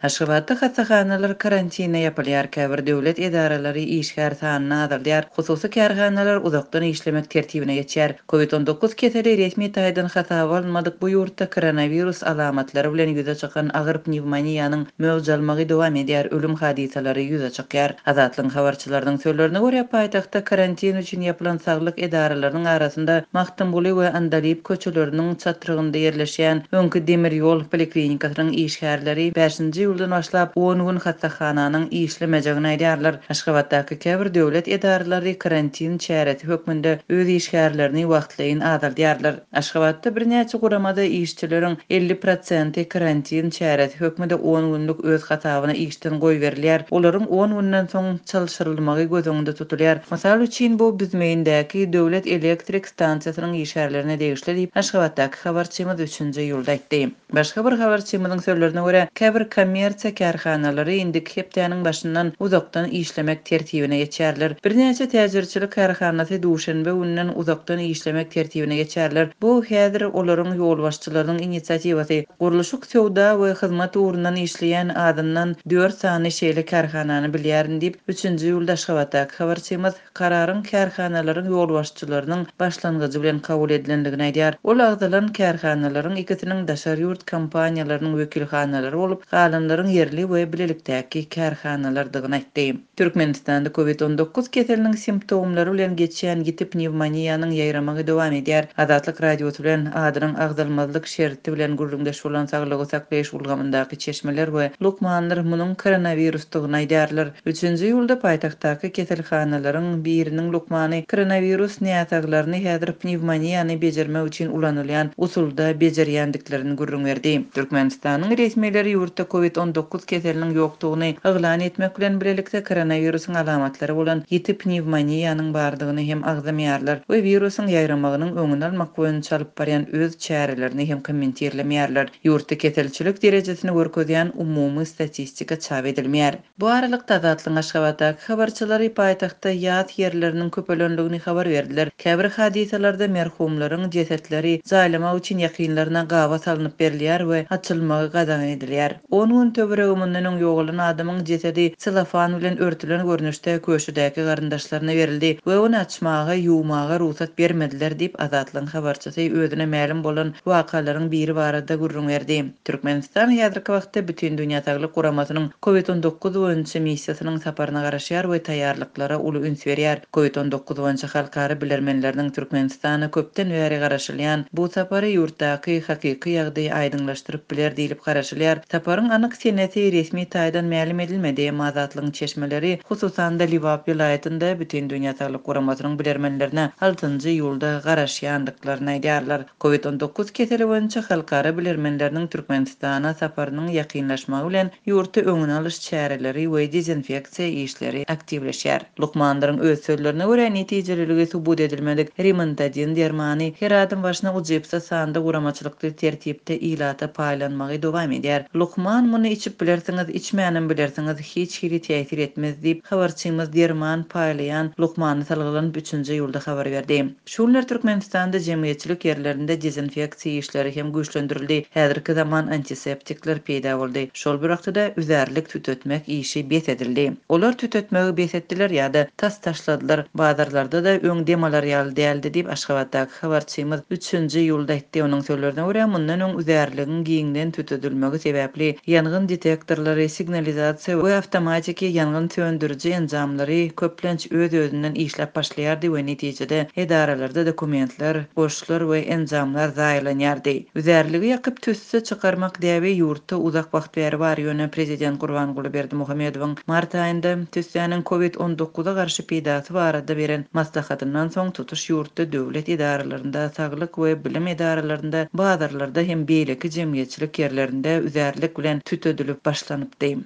Aşgabatda hassahanalar karantine ýapylýar, käbir döwlet edaralary işgär sanyny azaldýar, hususy kärhanalar uzakdan işlemek tertibine geçýär. Covid 19 keseli resmi taýdan hasaba alynmadyk bu ýurtda koronawirus alamatlary bilen ýüze çykan agyr pnewmoniýanyň möwç almagy dowam edýär, ölüm hadysalary ýüze çykýar. Azatlygyň habarçylarynyň sözlerine görä, paýtagtda karantin üçin ýapylan saglyk edaralarynyň arasynda Magtymguly we Andalyp köçeleriniň çatrygynda ýerleşýän öňki demir ýol poliklinikasynyň işgärleri bäşinji iýuldan başlap on gün hassahananyň işlemejegini aýdýarlar. Aşgabatdaky käbir döwlet edaralary karantin çäresi hökmünde öz işgärlerini wagtlaýyn azaldýarlar. Aşgabatda birnäçe guramada işçileriň 50 prosenti karantin çäresi hökmünde on günlük öz hasabyna işden goýberilýär. Olaryň on günden soň çalşyrylmagy göz öňünde tutulýar. Mysal üçin, bu Büzmeýindäki döwlet elektrik stansiýasynyň işgärlerine degişli diýip, Aşgabatdaky habarçymyz üçünji iýulda aýtdy. Başga bir habarçymyzyň sözlerine görä, käbir kommersiýa kärhanalary indiki hepdäniň başyndan uzakdan işlemek tertibine geçerler. Birnäçe täjirçilik kärhanasy duşenbe gününden uzakdan işlemek tertibine geçerler. Bu häzir olaryň ýolbaşçylarynyň inisiatiwasy. Gurluşyk, söwda we hyzmat ugrundan işleýän azyndan dört sany şeýle kärhanany bilýärin diýip, üçünji iýulda Aşgabatdaky habarçymyz kararyň kärhanalaryň ýolbaşçylarynyň başlangyjy bilen kabul edilendigini aýdýar. Ol agzalan kärhanalaryň ikisiniň daşary ýurt kompaniýalarynyň wekilhanalary bolup, galanlaryň ýerli we bilelikdäki kärhanalardygyny aýtdy. Türkmenistanda Covid 19 keseliniň simptomlary bilen geçýän ýiti pnewmoniýanyň ýaýramagy dowam edýär. Azatlyk Radiosy bilen adynyň agzalmazlyk şerti bilen gürrüňdeş bolan saglygy saklaýyş ulgamyndaky çeşmeler we lukmanlar munuň koronawirusdygyny aýdýarlar. Üçünji iýulda paýtagtdaky keselhanalaryň biriniň lukmany koronawirus näsaglaryny häzir pnewmoniýany bejermek üçin ulanylýan usulda bejerýändiklerini gürrüň berdi. Türkmenistanyň resmileri ýurtda Covid 19 keseliniň ýokdugyny yglan etmek bilen bilelikde koronawirusyň alamatlary bolan ýiti pnewmoniýanyň bardygyny hem agzamaýarlar we wirusyň ýaýramagynyň öňüni almak boýunça alyp barýan öz çärelerini hem kommentirlemeýärler. Ýurtda keselçilik derejesini görkezýän umumy statistika çap edilmeýär. Bu aralykda, Azatlygyň Aşgabatdaky habarçylary paýtagtda ýas ýerleriniň köpelendigini habar berdiler. Käbir hadysalarda merhumlaryň jesetleri jaýlamak üçin ýakynlaryna gaba salnyp berilýär we açylmagy gadagan edilýär. On gün töweregi mundan öň ýogalan adamyň jesedi selofan bilen örtülen görnüşde köşüdäki garyndaşlaryna berildi we ony açmaga, ýuwmaga rugsat bermediler diýip, Azatlygyň habarçysy özüne mälim bolan wakalaryň biri barada gürrüň berdi. Türkmenistan häzirki wagtda Bütindünýä Saglyk Guramasynyň Covid 19 boýunça missiýasynyň saparyna garaşýar we taýýarlyklara uly üns berýär. Covid 19 boýunça halkara bilermenleriniň Türkmenistana köpden bäri garaşylýan bu sapary ýurtdaky hakyky ýagdaýy aýdyňlaşdyryp biler diýlip garaşylýar. Saparyň anyk senesi resmi taýdan mälim edilmedi, emma Azatlygyň çeşmeleri, hususan-da Lebap welaýatynda Bütindünýä Saglyk Guramasynyň bilermenlerine altynjy iýulda garaşýandyklaryny aýdýarlar. Covid 19 keseli boýunça halkara bilermenleriniň Türkmenistana saparynyň ýakynlaşmagy bilen ýurtda öňüni alyş çäreleri we dezinfeksiýa işleri aktiwleşýär. Lukmanlaryň öz sözlerine görä, netijeliligi subut edilmedik Rimantadin dermany her adam başyna ujypsyz sanda guramaçylykly tertipde ilata paýlanmagy dowam edýär. Lukman muny içip bilersiňiz, içmänem bilersiňiz, hiç hili täsir etmez diýip, habarçymyz derman paýlaýan lukmana salgylanyp üçünji iýulda habar berdi. Şu günler Türkmenistanda jemgyýetçilik ýerlerinde dezinfeksiýa işleri hem güýçlendirildi, häzirki zaman antiseptikler peýda boldy. Şol bir wagtda-da üzärlik tütetmek işi bes edildi. Olar tütetmegi bes etdiler ýa-da tas taşladylar. Bazarlarda-da öň dem alar ýaly däldi diýip, Aşgabatdaky habarçymyz üçünji iýulda aýtdy. Onuň sözlerine görä, mundan öň üzärligiň giňden tütedilmegi sebäpli ýangyn detektorlary, signalizasiýa we awtomatiki ýangyn söndüriji enjamlary köplenç öz-özünden işläp başlaýardy we netijede edaralarda dokumentler, goşlar we enjamlar zaýalanýardy. Üzärligi ýakyp tüsse çykarmak däbi ýurtda uzak wagt bäri bar, ýöne prezident Gurbanguly Berdimuhamedowyň mart aýynda tüssäniň Covid 19 a garşy peýdasy barada beren maslahatyndan soň tutuş ýurtda döwlet edaralarynda, saglyk we bilim edaralarynda, bazarlarda hem beýleki jemgyýetçilik ýerlerinde üzärlik bilen tütedilip başlanypdy.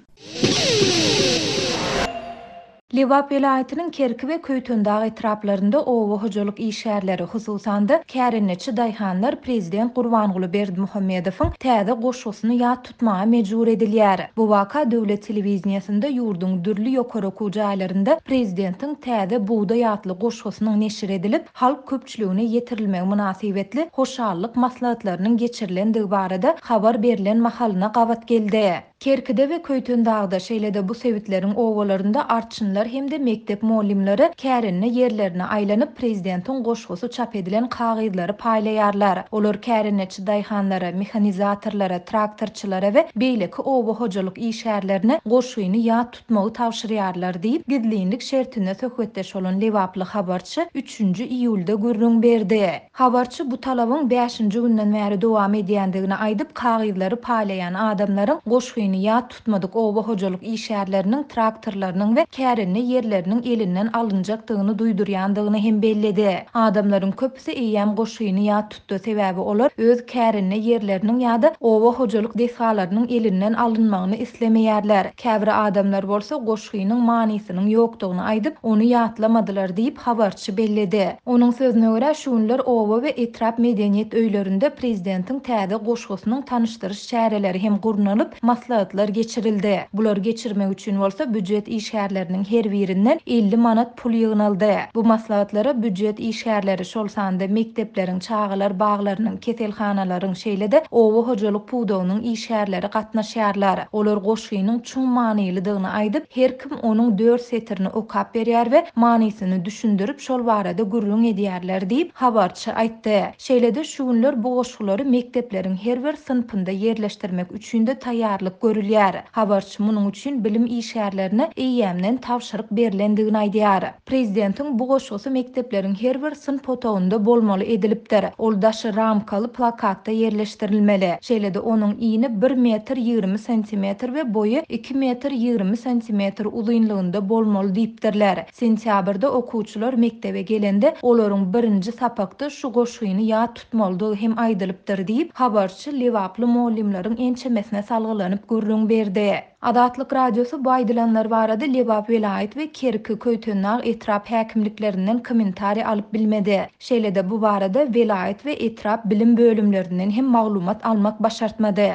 Lebap welaýatynyň Kerki we Köýtendag etraplarynda oba hojalyk işgärleri, hususan-da, kärendeçi daýhanlar prezident Gurbanguly Berdimuhamedowyň täze goşgusyny ýat tutmaga mejbur edilýär. Bu waka döwlet telewideniýesinde ýurduň dürli ýokary okuw jaýlarynda prezidentiň Täze bugdaý atly goşgusynyň neşir edilip, halk köpçüligine ýetirilmegi mynasybetli hoşallyk maslahatlarynyň geçirilendigi barada habar berlen mahalyna gabat geldi. Kerkide we Köýtendagda, şeýle-de bu sebitleriň obalarynda arçynlar hem-de mekdep mugallymlary kärende ýerlerine aýlanyp, prezidentiň goşgusy çap edilen kagyzlary paýlaýarlar. Olar kärendeçi daýhanlara, mehanizatorlara, traktorçylara we beýleki oba hojalyk işgärlerine goşgyny ýat tutmagy tabşyrýarlar diýip, gizlinlik şertinde söhbetdeş bolan lebaply habarçy üçünji iýulda gürrüň berdi. Habarçy bu talabyň bäşinji günden bäri dowam edýändigini aýdyp, kagyzlary paýlaýan adamlaryň goşgyny ýat tutmadyk oba hojalyk işgärleriniň traktorlarynyň we kärende ýerleriniň elinden alynjakdygyny duýdurýandygyny hem belledi. Adamlaryň köpüsi eýýäm goşgyny ýat tutdy, sebäbi olar öz kärende ýerleriniň ýa-da oba hojalyk desgalarynyň elinden alynmagyny islemeýärler. Käbir adamlar bolsa goşgynyň manysynyň ýokdugyny aýdyp, ony ýatlamadylar diýip, habarçy belledi. Onuň sözüne görä, şu günler oba we etrap medeniýet öýlerinde prezidentiň täze goşgusynyň tanyşdyryş çäreleri hem gurnalyp, maslahatlar geçirildi. Bulary geçirmek üçin bolsa býujet işgärleriniň her birinden 50 manat pul ýygnaldy. Bu maslahatlara býujet işgärleri, şol sanda mekdepleriň, çagalar baglarynyň, keselhanalaryň, şeýle-de oba hojalyk pudagynyň işgärleri gatnaşýarlar. Olar goşgynyň çuň manylydygyny aýdyp, her kim onuň dört setirini okap berýär we manysyny düşündirip, şol barada gürrüň edýärler diýip, habarçy aýtdy. Şeýle-de, şu günler bu goşgulary mekdepleriň her bir synpynda ýerleşdirmek üçin-de taýýarlyk görülýär. Habarçy munuň üçin bilim işgärlerine eýýämden tabşyryk berlendigini aýdýar. Prezidentiň bu goşgusy mekdepleriň her bir synp otagynda bolmaly edilipdir. Ol daşy ramkaly plakatda ýerleşdirilmeli. Şeýle-de onuň ini bir metr 20 santimetr we boýy iki metr 20 santimetr uzynlygynda bolmaly diýipdirler. Sentýabrda okuwçylar mekdebe gelende, olaryň birinji sapakda şu goşgyny ýat tutmalydygy hem aýdylypdyr diýip, habarçy lebaply mugallymlaryň ençemesine salgylanyp gürrüň berdi. Azatlyk Radiosy bu aýdylanlar barada Lebap welaýat we Kerki, Köýtendag etrap häkimliklerinden kommentariý alyp bilmedi. Şeýle-de bu barada welaýat we etrap bilim bölümlerinden hem maglumat almak başartmady.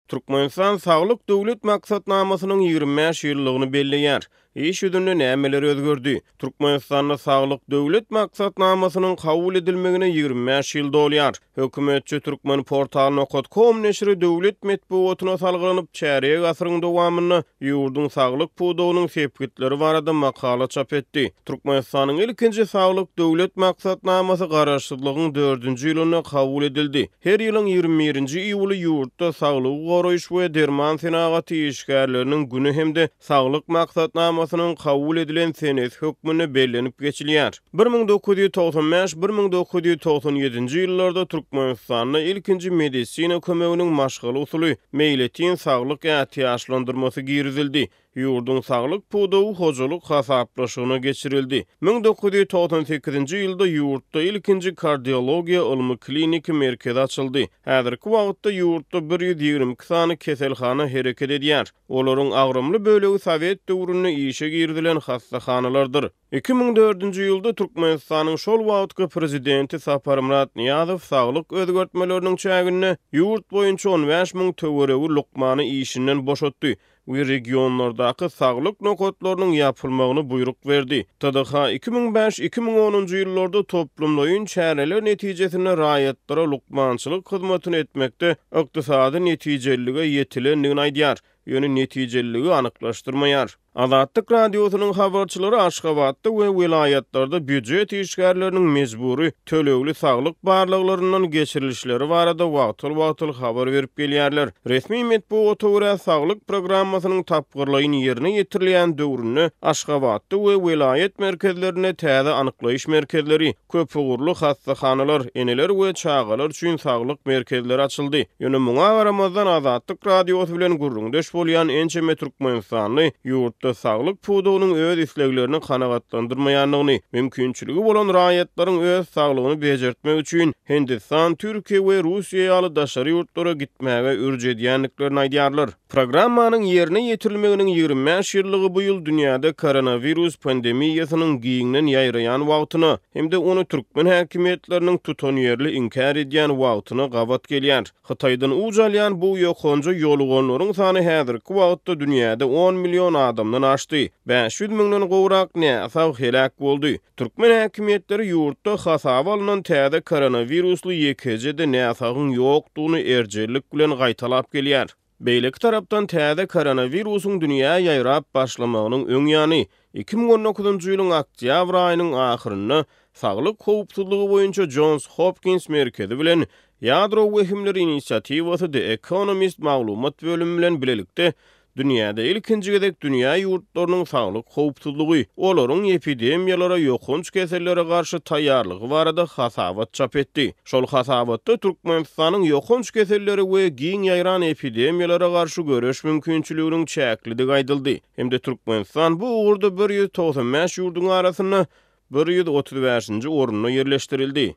Türkmenistan Saglyk Döwlet maksatnamasynyň 25 ýyllygyny belleýär. Iş ýüzünde nämeler özgerdi? Türkmenistanda Saglyk Döwlet maksatnamasynyň kabul edilmegine 25 ýyl dolýar. Hökümetçi Turkmenportal nokat kom neşiri döwlet metbugatyna salgylanyp, çärýek asyryň dowamynda ýurduň saglyk pudagynyň sepgitleri barada makala çap etdi. Türkmenistanyň ilkinji Saglyk Döwlet maksatnamasy Garaşsyzlygyň dördünji ýylynda kabul edildi. Her ýylyň 21-nji iýuly ýurtda Saglygy goraýyş we derman senagaty işgärleriniň güni hem-de Saglyk maksatnamasynyň kabul edilen senesi hökmünde bellenip geçilýär. 1995, 1997-nji ýyllarda Türkmenistanda ilkinji medisina kömeginiň maşgala usuly, meýletin saglyk ätiýaçlandyrmasy girizildi. Ýurduň saglyk pudagy hojalyk hasaplaşygyna geçirildi. 1998-nji ýylda ýurtda ilkinji kardiologiýa ylmy-kliniki merkezi açyldy. Häzirki wagtda ýurtda 122 sany keselhana hereket edýär. Olaryň agramly bölegi sowet döwründe işe girizilen hassahanalardyr. 2004-nji ýylda Türkmenistanyň şol wagtky prezidenti Saparmyrat Nyýazow saglyk özgertmeleriniň çäginde ýurt boýunça 15 müň töweregi lukmany işinden boşatdy we regionlardaky saglyk nokatlarynyň ýapylmagyny buýruk berdi. TDH 2005, 2010-njy ýyllarda toplumlaýyn çäreler netijesinde raýatlara lukmançylyk hyzmatyny etmekde ykdysady netijelilige ýetilendigini aýdýar, ýöne netijeliligi anyklaşdyrmaýar. Azatlyk Radiosynyň habarçylary Aşgabatda we welaýatlarda býujet işgärleriniň mejbury tölegli saglyk barlaglaryndan geçirilişleri barada wagtal-wagtal habar berip gelýärler. Resmi metbugata görä, saglyk programmasynyň tapgyrlaýyn ýerine ýetirilýän döwründe Aşgabatda we welaýat merkezlerinde täze anyklaýyş merkezleri, Köpugurly hassahanalar, eneler we çagalar üçin saglyk merkezleri açyldy. Ýöne muňa garamazdan, Azatlyk Radiosy bilen gürrüňdeş bolýan ençeme türkmenistanly ýurtda saglyk pudagynyň öz isleglerini kanagatlandyrmaýandygyny, mümkinçiligi bolan raýatlaryň öz saglygyny bejertmek üçin Hindistan, Türkiýe we Russiýa ýaly daşary ýurtlara gitmäge ürç edýändiklerini aýdýarlar. Programmanyň ýerine ýetirilmeginiň 25 ýyllygy bu ýyl dünýäde koronawirus pandemiýasynyň giňden ýaýraýan wagtyna hem-de ony türkmen häkimiýetleriniň tutanýerli inkär edýän wagtyna gabat gelýär. Hytaýdan uç alýan bu ýokanja ýoluganlaryň sany häzirki wagtda dünýäde on million adamdan. adamdan aşdy, 500 müňden gowrak näsag heläk boldy. Türkmen häkimiýetleri ýurtda hasaba alnan täze koronawirusly ýekeje-de näsagyň ýokdugyny erjellik bilen gaýtalap gelýär. Beýleki tarapdan, täze koronawirusyň dünýä ýaýrap başlamagynyň öň ýany, 2019-njy ýylyň oktýabr aýynyň ahyrynda Saglyk howpsuzlygy boýunça Jons Hopkins merkezi bilen Ýadro wehimleri inisiatiwasy The Economist maglumat bölümi bilen bilelikde Dünýäde ilkinji gezek dünýä ýurtlarynyň saglyk howpsuzlygy, olaryň epidemiýalara, ýokanç kesellere garşy taýýarlygy barada hasabat çap etdi. Şol hasabatda Türkmenistanyň ýokanç kesellere we giň ýaýran epidemiýalara garşy göreş mümkinçiliginiň çäklidigi aýdyldy hem-de Türkmenistan bu ugurda 195 ýurduň arasynda 135-nji orunda ýerleşdirildi.